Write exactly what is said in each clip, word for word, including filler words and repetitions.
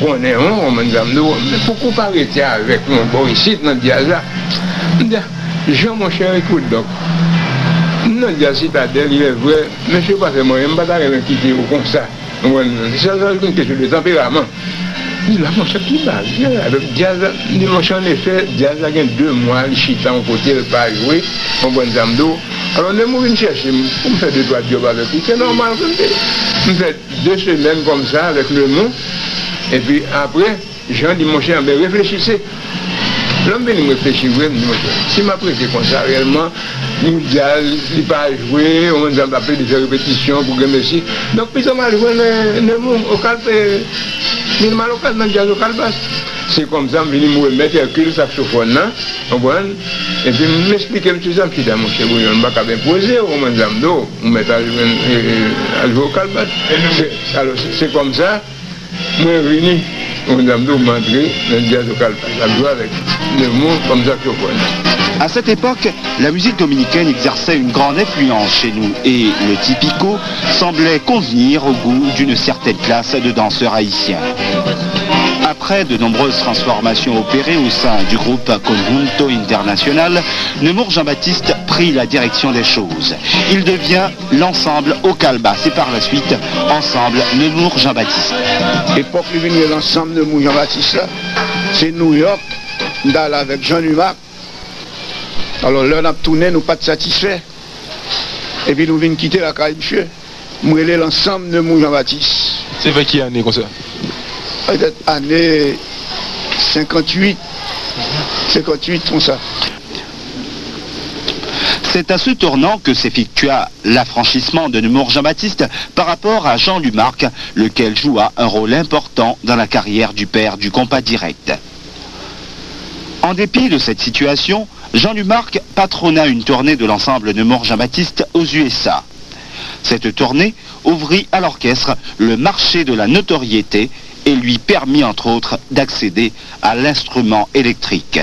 konnen, ou konprann sa m di w, men poko pa rete avèk nou bò isit nan djaz la. M di, a, Jan, monchè, ekout, donk, m nan djaz Sitadèl, il est vrai, mesye yo pa fè m anyen, m pa ta renmen kite yo konsa. Ou konprann? Se sèl, sèl yon kesyon de tanperaman. Li di la, monchè, ki bagay avèk djaz la? M di, monchè, annefè, djaz la gen de mwa, li chita yon kote, l pa jwe. Ou konprann sa m di w? Alò, Nemou vin chèche m pou m fè de twa djòb avèk li. Se nòmal ke m te, m fè de semèn kòmsa avèk Nemou. Epi apre, Jan di, monchè, anben, reflechise. Lè m vini, m reflechi vre, m di, monchè, si m ap rete konsa, reyèlman, yon djaz, li pa jwe, yon moun sa m ap plede fè repetisyon pou granmesi. Donk, pito m al jwenn, eh, Nemou, Okal, eh, vin m al Okal, nan djaz Okal Bas. Se kòmsa m vini, m remèt Hercule saksofòn nan, konprann? Epi m esplike misye sa, m chita, monchè, Bouyon, m pa kab enpoze w, konprann sa m di w, ou mèt al jwenn, eh, al jwe Okal Bas. Se, alò, se, se kòmsa, Mwen vini, yon dam tou, m antre nan djaz Okal Bas, ap jwe avèk Nemou kòm saksofòn. À cette époque, la musique dominicaine exerçait une grande influence chez nous et le tipico semblait convenir au goût d'une certaine classe de danseurs haïtiens. Après de nombreuses transformations opérées au sein du groupe Conjunto International, Nemours Jean-Baptiste prit la direction des choses. Il devient l'ensemble Okal Bas et par la suite ensemble Nemours Jean-Baptiste. Epòk li vin rele ansanm Nemours Jean-Baptiste la, se Nouyòk, m t ale avèk Jean Lumac. Alò, lè n ap tounen, nou pa t satisfè. Epi nou vin kite lakay misye. M rele l ansanm Nemours Jean-Baptiste. Se vè ki ane konsa? Petèt ane senkantuit, senkantuit konsa. C'est à ce tournant que s'effectua l'affranchissement de Nemours Jean-Baptiste par rapport à Jean Lumac, lequel joua un rôle important dans la carrière du père du compas direct. En dépit de cette situation, Jean Lumac patronna une tournée de l'ensemble Nemours Jean-Baptiste aux U S A. Cette tournée ouvrit à l'orchestre le marché de la notoriété et lui permit entre autres d'accéder à l'instrument électrique.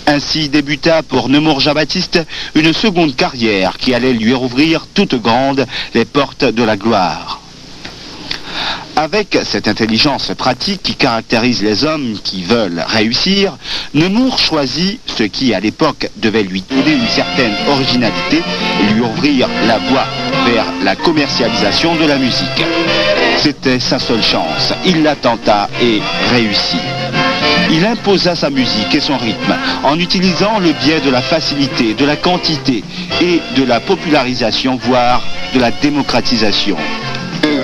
Ainsi débuta pour Nemours Jean-Baptiste une seconde carrière qui allait lui rouvrir toutes grandes les portes de la gloire. Avec cette intelligence pratique qui caractérise les hommes qui veulent réussir, Nemours choisit ce qui, à l'époque, devait lui donner une certaine originalité et lui ouvrir la voie vers la commercialisation de la musique. C'était sa seule chance. Il la tenta et réussit. Il imposa sa musique et son rythme en utilisant le biais de la facilité, de la quantité et de la popularisation, voire de la démocratisation.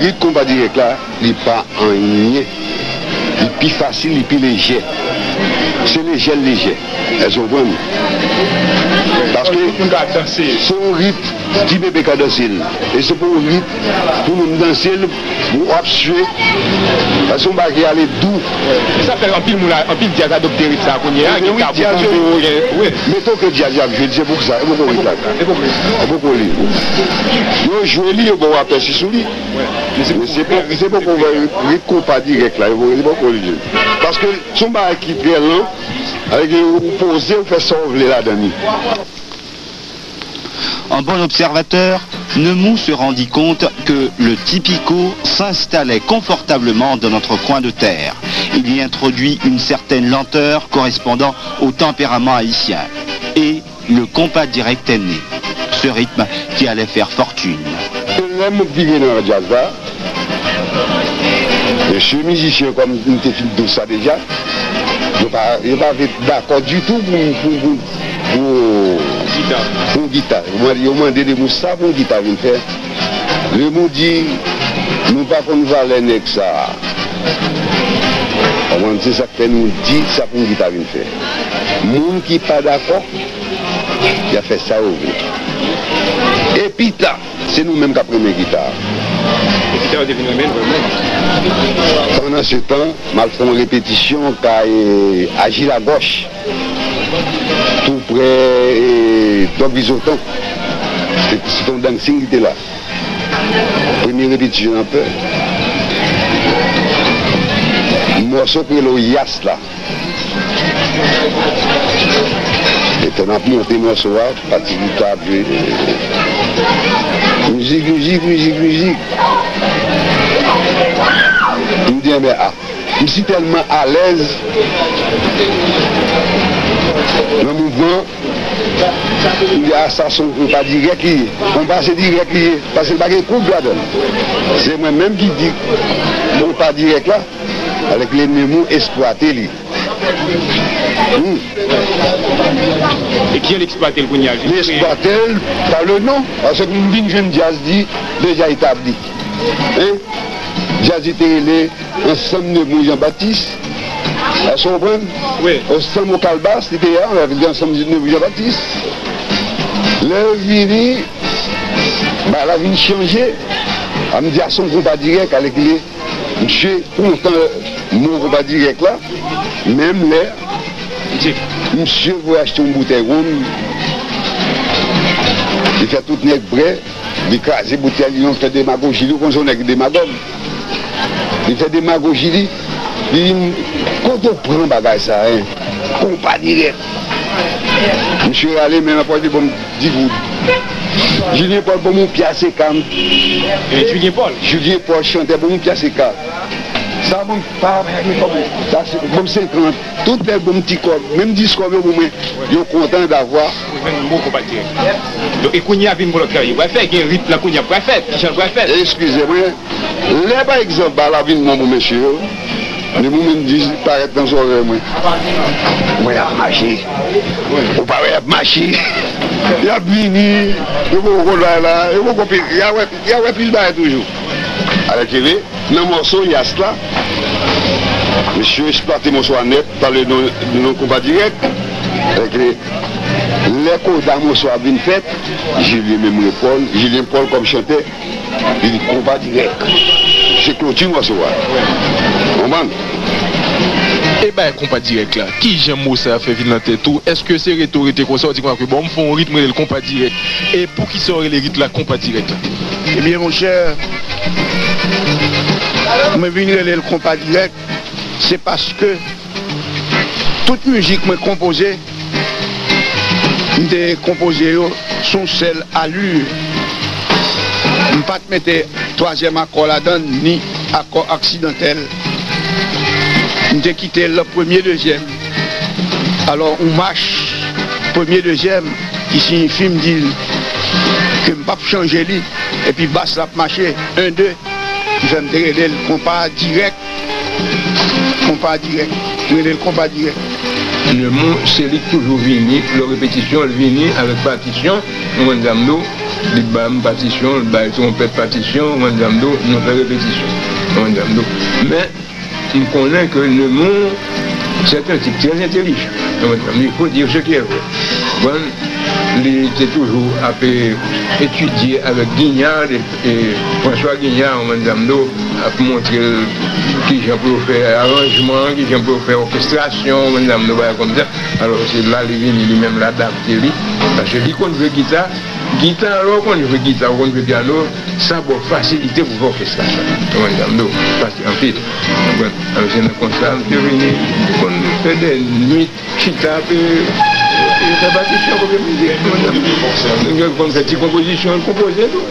Rit konpa dirèk la, li pa anyen. Li pi fasil, li pi lejè. Se lejè l lejè. Èske w konprann? Paske se yon rit ki bebe ka danse l. E se pa yon rit pou moun danse l, w ap swe. Paske se yon bagay ki ale dou. Sa fè anpil moun, anpil djaz adopte rit sa kounye a. Gen tabou konbo, gen, wi. Meton ke djaz y ap jwe, se pou sa, e poko rit la. E poko li. Yo jwe li, yo ba w apèsi sou li. Men se poko, se poko rit konpa dirèk la, yo poko li jwe. Paske se yon bagay ki trè lan, avèk ou poze, ou fè sa w vle ladan li. En bon observateur, Nemours se rendit compte que le tipico s'installait confortablement dans notre coin de terre. Il y introduit une certaine lenteur correspondant au tempérament haïtien. Et le compas direct est né, ce rythme qui allait faire fortune. Lè m vire nan djaz la, mesye mizisyen, kòm m te fin di w sa deja, yo pa, yo pa vle dakò ditou pou, pou, pou, pou, pou yon gita. Yo mande, yo mande Nemours sa pou yon gita vin fè. Nemours di, nou pa konn valè nèg sa a. Konprann, se sa k fè nou di sa pou yon gita vin fè. Moun ki pa dakò, y a fè sa yo vle. Epi ta, se nou menm k ap renmen gita a. E gita yo te vin renmen l vrèman. Pandan se tan, m al fè yon repetisyon kay, e, Ajil Agòch, tou prè, e, Dòk Bizoton. Se, se t on dancing ki te la. Premye repetisyon an pè. Mòso k rele w Yas la. Etan n ap monte mòso a, pati gita ap jwe. Mizik, mizik, mizik, mizik. M di, enben, a. M si tèlman alèz nan mouvman, m di, a, sa se yon konpa dirèk li ye. Konpa se dirèk li ye, paske l pa gen koub ladan l. Se mwen menm ki di konpa dirèk la, alèkile Nemours eksplwate li. Hmm. E kijan l eksplwate l kounye a? Li eksplwate l pa le non, paske m vin jwenn djaz li deja etabli. Hein? Djaz li te rele Ansanm Nemours Jean Baptiste. Èske w konprann? Wi. Ansanm o Kalbas, li te ye a, li te Ansanm Nemours Jean Baptiste. Lè l vini, bagay la vin chanje. A m di a se yon konpa dirèk, alèkile misye kontan mo konpa dirèk la. Menm lè misye voye achte yon boutèy wonm, li fè tout nèg bwè. Li kraze boutèy li, li fè demagoji li, ou konn se yon nèg demagòg. Li fè demagoji li, li di m, kote w pran bagay sa, hein? Konpa dirèk. Misye rale men nan pòch li ban m dis goud. Julien Paul ban m yon pyè seka. Eh, Julien Paul? Julien Paul, chantè, ban m yon pyè seka. Sa ban m pa, pa gen kòb. Sa se, ban m senkant. Tout lè ban m ti kòb, menm dis kòb yo ban mwen, yo kontan davwa. Ou jwenn mo konpa dirèk. Donk, e kounye a vin bon lòt travay. Yo pral fè, gen rit la kounye a pral fèt. Kijan l pral fèt? Eskize mwen. Lè, pa egzanp, bagay la vin bon pou mesye yo, Nemours menm di, parèt nan zòrèy mwen. Mwen ap mache. Ou pa wè y ap mache. Y ap vini. Yo poko konn bagay la. Yo poko pe-, y a wè, y a wè plis bagay toujou. Alèkile, nan mòso Yas la, misye eksplwate mòso a nèt, pale non, non konpa dirèk. Alèkile, lè koda mòso a vin fèt, Julien menm reponn, Julien Paul kòm chantè, li di konpa dirèk. Se kloti mòso a. Konprann? E bay konpa dirèk la, kijan mo sa a fè vin nan tèt ou? Èske se rete w rete konsa, ou di konsa ke bon, m fè yon rit, m rele l konpa dirèk? E poukisa w rele rit la konpa dirèk la? Ebyen, monchè, mwen vin rele l konpa dirèk, se paske tout mizik mwen konpoze, m te konpoze yo sou yon sèl ali. M pa t mete twazyèm akò ladan l, ni akò aksidantèl. M te kite l premye, dezyèm. Alò, yon mach premye, dezyèm, ki siyifi m di l ke m p ap chanje li, epi bas la ap mache, en, de, ki fè m te rele l konpa dirèk, konpa dirèk, m rele l konpa dirèk. Nemours, se li k toujou vini, lè repetisyon, l vini avèk patisyon, ou konn sa m di w, li ba m patisyon, l bay twonpèt patisyon, ou konn sa m di w, nou fè repetisyon, ou konn sa m di w. Men, m konnen ke Nemours, c'est un type très intelligent. Il faut dire ce qui est vrai. Bon, li te toujou ap, eh, etidye avèk Guignard, eh, François Guignard, ou konn sa m di w, ap montre l kijan pou yo fè aranjman, kijan pou yo fè òkestrasyon, ou konn sa m di w, bagay konsa. Alò, se la li vini, li menm l adapte li, paske li konn jwe gita, Gita, lè w konn jwe gita, ou konn jwe pyano, sa ba w fasilite pou fè òkès la. Ou konprann sa m di w? Fasil anpil. Ou konprann? Alò, se nan konsa, m te vini, m konn fè de nwit, chita, epi, epi fè patisyon, konprann? Ou konprann sa m di w? M konn fè ti konpozisyon, konpoze tou.